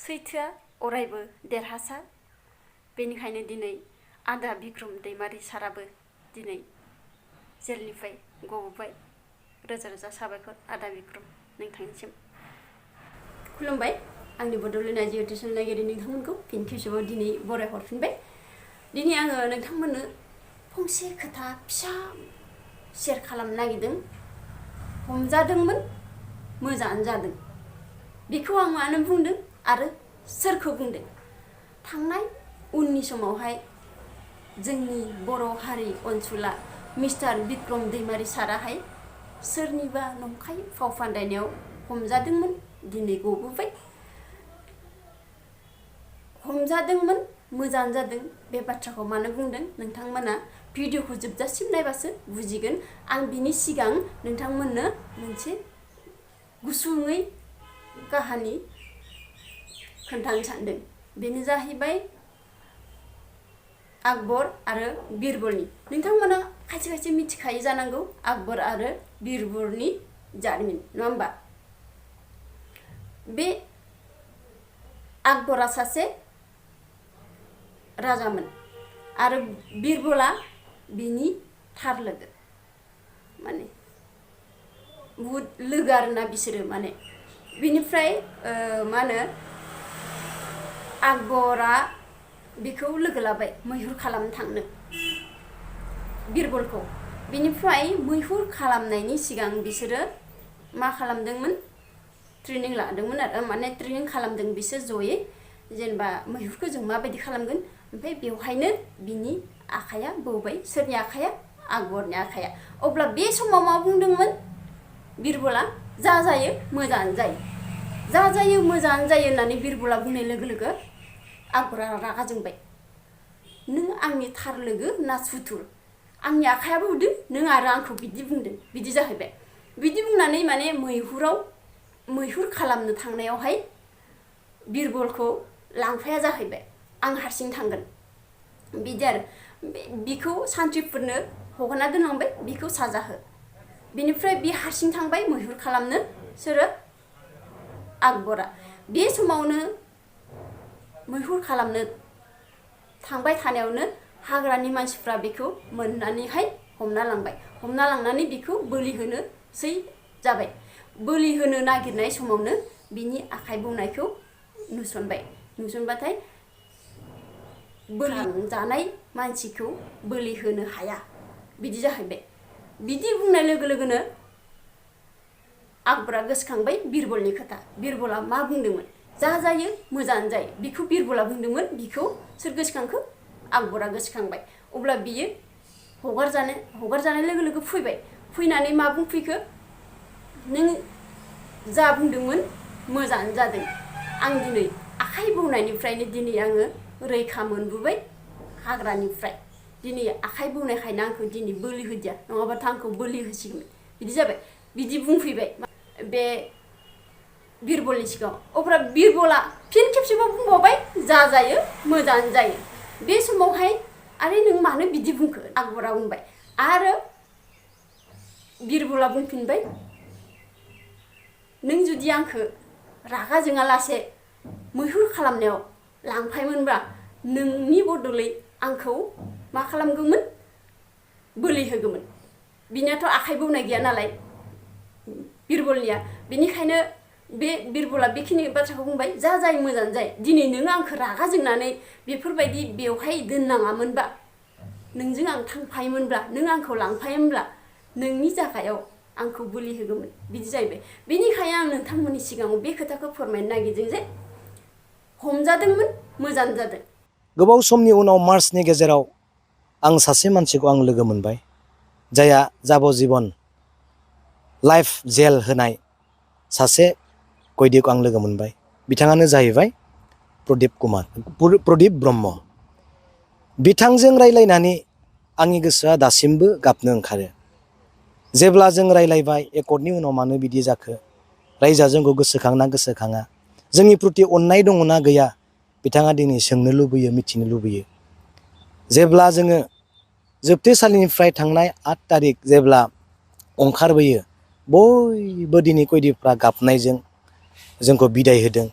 सैथोआ अरायबो देरहासार। बेनिखायनो दिनै आदा बिक्रम दैमारि साराबो दिनै जेलनिफ्राय गबोबाय। रोजा रोजा साबायखर आदा बिक्रम नोंथांनिसिम। खुलुमबाय आंनि बड'लेण्ड जय्व.थ्ig नायगिरि नोंथांमोनखौ फिन खेबसेबाव दिनै बरायहरफिनबाय। दिनै आङो नोंथांमोननो फंसे खोथा फिसा शेयार खालामनो नागिरदों। हमजादोंमोन मोजाङानो जादों। बेखौ आं मानो बुंदों आरो सोरखौ बुंदों? थांनाय उननि समावहाय जोंनि बर' हारि ओनसोला मिस्टार बिक्रम दैमारि साराहाय सोरनिबा नंखाय फाव फान्दायनायाव हमजादोंमोन, दिनै गबोबाय। हमजादोंमोन मोजाङानो जादों। बे बाथ्राखौ मानो बुंदों नोंथांमोना भिडिअखौ जोबजासिम नायबासो बुजिगोन। आं बिनि सिगां नोंथांमोननो मोनसे गुसुङै काहानि खोन्थानो सानदों। बेनो जाहैबाय आकबर आरो बिरबलनि। नोंथांमोना खायसे खायसे मिथिखायो जानांगौ आकबर आरो बिरबलनि जारिमिन, नङा होमबा? बे आकबरा सासे राजामोन आरो बिरबला बिनि थार लोगो। माने बुहुद लोगो आरोना बिसोरो। माने बिनिफ्राय मा होनो आकबरा बेखौ लोगो लाबाय मैहुर खालामनो थांनो बिरबलखौ। बिनिफ्राय मैहुर खालामनायनि सिगां बिसोरो मा खालामदोंमोन? ट्रेनिं लादोंमोन आरो माने ट्रेनिं खालामदों बिसोर जयै। जेनेबा मैहुरखौ जों माबायदि खालामगोन। ओमफ्राय बेवहायनो बिनि आखाइया बौबाय। सोरनि आखाइया? आकबरनि आखाइया। अब्ला बे समाव मा बुंदोंमोन बिरबला? जा जायो मोजाङानो जायो। जा जायो मोजाङानो जायो होननानै बिरबला बुंनाय लोगो लोगो आकबरा रागा जोंबाय। नों आंनि थार लोगो ना सुथुर? आंनि आखाइयाबो बुदों, नों आरो आंखौ बिदि बुंदों। बिदि जाहैबाय। बिदि बुंनानै माने मैहुर खालामनो थांनायावहाय बिरबलखौ लांफाया जाहैबाय। आं हारसिं थांगोन बिदि आरो। बिखौ सान्थ्रिफोरनो हगारना दोनलांबाय, बिखौ साजा हो। बिनिफ्राय बि हारसिं थांबाय मैहुर खालामनो। सोरो? आकबरा। बे समावनो मैहुर खालामनो थांबाय थानायावनो हाग्रानि मानसिफ्रा बेखौ मोननानैहाय हमना लांबाय। हमना लांनानै बेखौ बोलि होनोसै जाबाय। बोलि होनो नागिरनाय समावनो बिनि आखाइ बौनायखौ नुसनबाय। नुसनबाथाय बोलि जानाय मानसिखौ बोलि होनो हाया बिदि जाहैबाय। बिदि बुंनाय लोगो लोगोनो आकबरा गोसोखांबाय बिरबलनि खोथा। बिरबला मा बुंदोंमोन? जा जायो मोजाङानो जायो। बिखौ बिरबला बुंदोंमोन। बिखौ सोर गोसोखांखो? आकबरा गोसोखांबाय। अब्ला बियो हगारजानाय लोगो लोगो फैबाय। फैनानै मा बुंफैखो? नों जा बुंदोंमोन मोजाङानो जादों। आं दिनै आखाइ बौनायनिफ्रायनो दिनै आङो रैखा मोनबोबाय हाग्रानिफ्राय। दिनै आखाइ बौनायखायनो आंखौ दिनै बोलि होदिया, नङाबाथ' आंखौ बोलि होसिगौमोन। बिदि जाबाय। बिदि बुंफैबाय बे बिरबलनि सिगाङाव। अब्ला बिरबला फिन खेबसेबाव बुंबावबाय जा जायो मोजाङानो जायो। बे समावहाय आरे नों मानो बिदि बुंखो? आकबरा बुंबाय। आरो बिरबला बुंफिनबाय नों जुदि आंखौ रागा जोङालासे मैहुर खालामनायाव लांफायमोनबा नोंनि बदलै आंखौ मा खालामगौमोन? बोलि होगौमोन। बिनियाथ' आखाइ बौनाय गैया नालाय बिरबलनिया। बेनिखायनो बे बिरबला बेखिनि बाथ्राखौ बुंबाय जा जायो मोजाङानो जायो। दिनै नों आंखौ रागा जोंनानै बेफोरबायदि बेवहाय दोननाङामोनबा, नोंजों आं थांफायोमोनब्ला, नों आंखौ लांफायोमोनब्ला नोंनि जागायाव आंखौ बोलि होगौमोन। बिदि जाहैबाय। बेनिखायनो आं नोंथांमोननि सिगाङाव बे खोथाखौ फोरमायनो नागिरदों जे हमजादोंमोन मोजां जादों। गोबाव समनि उनाव मार्चनि गेजेराव आं सासे मानसिखौ आं लोगो मोनबाय, जायहा जाब'जिबन लाइफ जेल होनाय सासे कैदिखौ आं लोगो मोनबाय। बिथाङानो जाहैबाय प्रदीप ब्रह्म। बिथांजों रायलायनानै आंनि गोसोआ दासिमबो गाबनो ओंखारो। जेब्ला जों रायलायबाय एकर्डनि उनाव मानो बिदि जाखो, रायजोआ जोंखौ गोसोखांना गोसोखाङा, जोंनि प्रति अननाय दङना गैया, बिथाङा दिनै सोंनो लुबैयो, मिथिनो लुबैयो। जेब्ला जोङो जोबथेसालिनिफ्राय थांनाय 8 तारिख जेब्ला ओंखारबोयो, बयबो दिनै कैदिफ्रा गाबनायजों जोंखौ बिदाय होदों।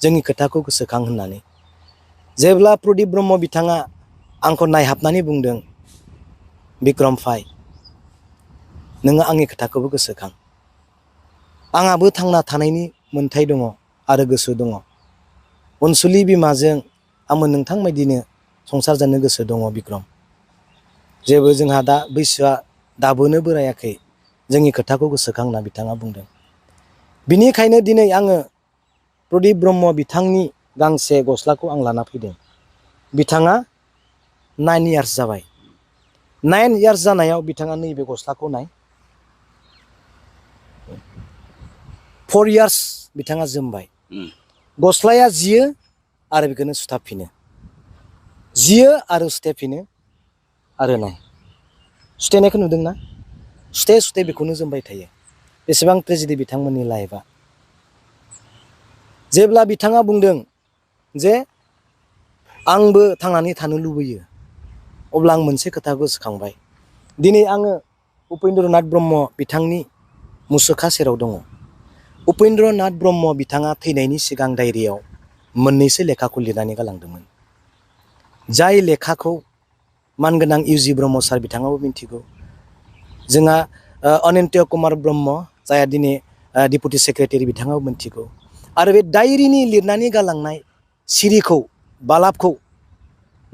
जोंनि खोथाखौ गोसोखां होननानै जेब्ला प्रदीप ब्रह्म बिथाङा आंखौ नायहाबनानै बुंदों, बिक्रम भाई नोङो आंनि खोथाखौबो गोसोखां, आंहाबो थांना थानायनि मोन्थाय दङ आरो गोसो दङ। अनसुलि बिमाजों आंबो नोंथां बायदिनो संसार जानो गोसो दङ बिक्रम। जेबो जोंहा दा बैसोआ दाबोनो बोरायाखै, जोंनि खोथाखौ गोसोखां होनना बिथाङा बुंदों। बिनिखायनो दिनै आङो प्रदीप ब्रह्म बिथांनि गांसे गस्लाखौ आं लाना फैदों। बिथाङा 9 इयार्स जाबाय। 9 इयार्स जानायाव बिथाङा नैबे गस्लाखौ नाय, 4 इयार्स बिथाङा जोमबाय। गस्लाया जियो आरो बेखौनो सुथाबफिनो, जियो आरो सुथेफिनो आरो नाय सुथेनायखौ नुदोंना? सुथे सुथे बेखौनो जोमबाय थायो। बेसेबां ट्रेजेडि बिथांमोननि लाइफआ। जेब्ला बिथाङा बुंदों जे आंबो थांनानै थानो लुबैयो, अब्ला आं मोनसे खोथा गोसोखांबाय। दिनै आङो उपेन्द्र नाथ ब्रह्म बिथांनि मुसुखा सेराव दङ। उपेन्द्र नाथ ब्रह्म बिथाङा थैनायनि सिगां डायरियाव मोननैसो लेखाखौ लिरनानै गालांदोंमोन। जाय लेखाखौ मानगोनां इउजि ब्रह्म सार बिथाङाबो मिथिगौ। जोंहा अनन्त कुमार ब्रह्म जायहा दिनै डिपुटि सेक्रेटारि बिथाङाबो मिथिगौ। आरो बे डायरिनि लिरनानै गालांनाय सिरिखौ बालाबखौ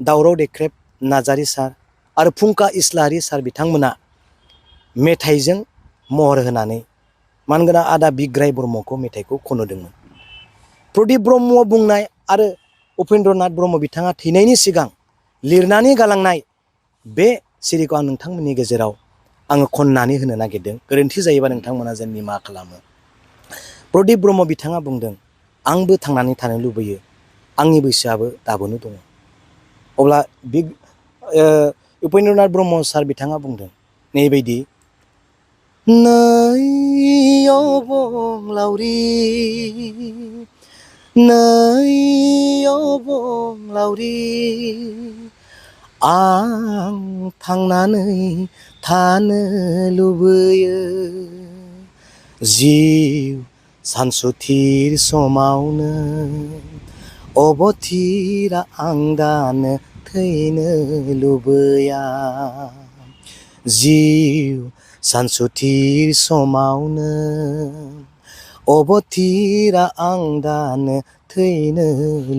दावराव देख्रेब नार्जारि सार आरो फुंखा इस्लारि सार बिथांमोना मेथाइजों महर होनानै मानगोनां आदा बिग्राय ब्रह्मखौ मेथाइखौ खनहोदोंमोन। प्रदीप ब्रह्म बुंनाय आरो उपेन्द्र नाथ ब्रह्म बिथाङा थैनायनि सिगां लिरनानै गालांनाय बे सिरिखौ आं नोंथांमोननि गेजेराव आङो खननानै होनो नागिरदों। गोरोन्थि जायोबा नोंथांमोना जेन निमाहा खालामो। प्रदीप ब्रह्म बिथाङा बुंदों, आंबो थांनानै थानो लुबैयो, आंनि बैसोआबो दाबोनो दङ। अब्ला बे उपेन्द्र नाथ ब्रह्म सार बिथाङा बुंदों नैबायदि, नै अबंलावरि नै अबंलावरि आं थांनानै थानो लुबैयो, जिउ सानसुथिर समावनो अबथिरा आं दानो थैनो लुबैया, जिउ सानसुथिर समावनो अबथिरा आं दानो थैनो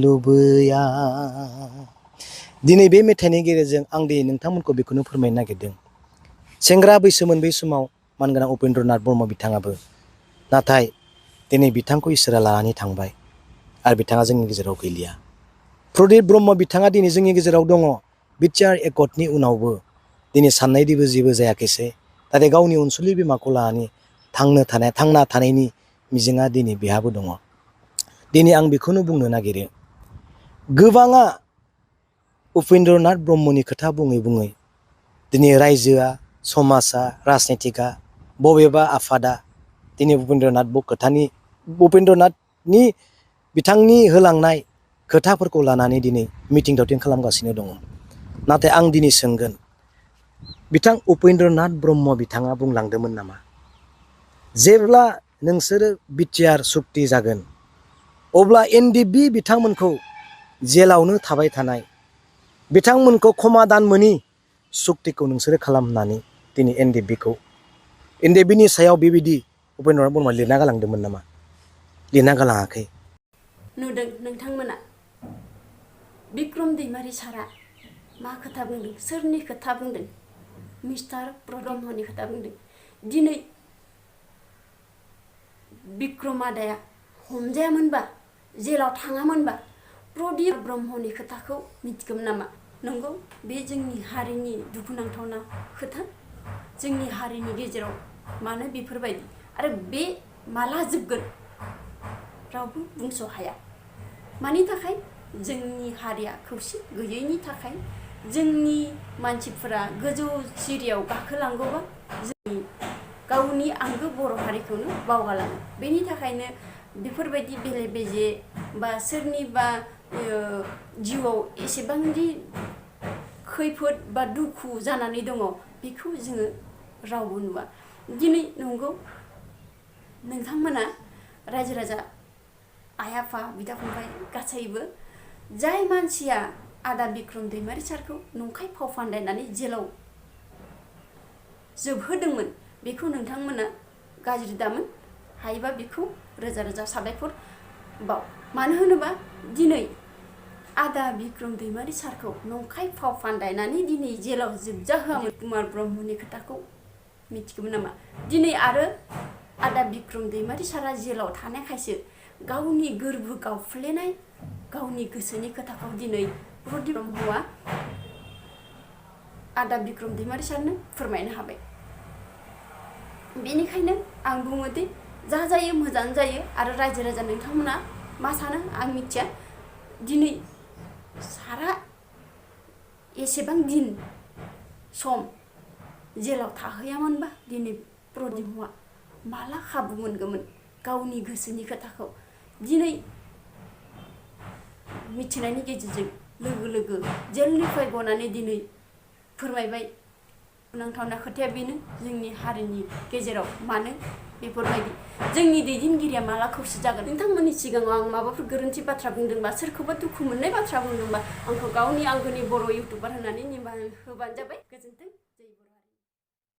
लुबैया। दिनै बे मेथाइनि गेजेरजों आं दिनै नोंथांमोनखौ बेखौनो फोरमायनो नागिरदों। सेंग्रा बैसोमोन बै समाव मानगोनां उपेन्द्र नाथ ब्रह्म बिथाङाबो, नाथाय दिनै बिथांखौ इसोरा लानानै थांबाय आरो बिथाङा जोंनि गेजेराव गैलिया। प्रदीप ब्रह्म बिथाङा दिनै जोंनि गेजेराव दङ। बिटिआर एकर्डनि उनावबो दिनै साननायदिबो जेबो जायाखैसै, नाथाय गावनि अनसुलि बिमाखौ लानानै थांना थानायनि मिजिङा दिनै बेहाबो दङ। दिनै आं बेखौनो बुंनो नागिरो, गोबाङा उपेन्द्र नाथ ब्रह्मनि खोथा बुङै बुङै दिनै रायजोआ, समाजा, राजनितिकआ, बबेबा आफादा दिनै उपेन्द्र नाथनि बिथांनि होलांनाय खोथाफोरखौ लानानै दिनै मिथिं दावथिं खालामगासिनो दङ। नाथाय आं दिनै सोंगोन, बिथां उपेन्द्र नाथ ब्रह्म बिथाङा बुंलांदोंमोन नामा, जेब्ला नोंसोरो बिटिआर सुक्ति जागोन अब्ला एनडिएफबि बिथांमोनखौ जेलावनो थाबाय थानाय बिथांमोनखौ क्षमा दान मोनि सुक्तिखौ नोंसोरो खालामनानै दिनै एनडिएफबिनि सायाव बेबायदि उपेन्द्र नाथ ब्रह्मआ लिरना गालांदोंमोन नामा? लिरना गालाङाखै। नुदों नोंथांमोना बिक्रम दैमारि सारा मा खोथा बुंदों, सोरनि खोथा बुंदों? मिस्टार ब्रह्मनि खोथा बुंदों। दिनै बिक्रम आदाया हमजायामोनबा, जेलाव थाङामोनबा प्रदीप ब्रह्मनि खोथाखौ मिथिगौमोन नामा? नंगौ, बे जोंनि हारिनि दुखुनांथावना खोथा। जोंनि हारिनि गेजेराव मानो बेफोरबायदि, आरो बे माला जोबगोन रावबो बुंस' हाया। मानि थाखाय? जोंनि हारिया खौसे गैयैनि थाखाय। जोंनि मानसिफोरा गोजौ सिरियाव गाखोलांगौबा जोंनि गावनि आंगो बर' हारिखौनो बावगारलाङो। बेनि थाखायनो बेफोरबायदि बेले बेजे बा सोरनिबा जिउआव एसेबांदि खैफोद बा दुखु जानानै दङ, बेखौ जोङो रावबो नुवा। दिनै नंगौ, नोंथांमोना रायजो राजा आइ आफा बिदा फंबाय गासैबो जाय मानसिया आदा बिक्रम दैमारि सारखौ नंखाय फाव फान्दायनानै जेलाव जोबहोदोंमोन बेखौ नोंथांमोना गाज्रि दामोन हायोबा बेखौ रोजा रोजा साबायखर बाव मानो होनोबा दिनै आदा बिक्रम दैमारि सारखौ नंखाय फाव फान्दायनानै दिनै जेलाव जोबजाहोआमोन कुमार ब्रह्मनि खोथाखौ मिथिगौमोन नामा दिनै आरो आदा बिक्रम दैमारि सारा जेलाव थानायखायसो गावनि गोरबो गावफ्लेनाय गावनि गोसोनि खोथाखौ दिनै प्रदीप ब्रह्मआ आदा बिक्रम दैमारि सारनो फोरमायनो हाबाय बेनिखायनो आं बुङो दि जा जायो मोजां जायो आरो रायजो राजा नोंथांमोना मा सानो आं मिथिया दिनै सारा एसेबां दिन सम जेलाव थाहैयामोनबा दिनै प्रदीपआ माला खाबु मोनगौमोन गावनि गोसोनि खोथाखौ दिनै मिथिनायनि गेजेरजों लोगो लोगो जेलनिफ्राय गनानै दिनै फोरमायबाय नांथावना खोथाया बेनो जोंनि हारिनि गेजेराव मानो बेफोरबायदि जोंनि दैदेनगिरिया माला खौसे जागोन नोंथांमोननि सिगाङाव आं माबाफोर गोरोन्थि बाथ्रा बुंदोंबा सोरखौबा दुखु मोननाय बाथ्रा बुंदोंबा आंखौ गावनि आंगोनि बर' इउटुबार होननानै निमाहा होबानो जाबाय गोजोन्थों।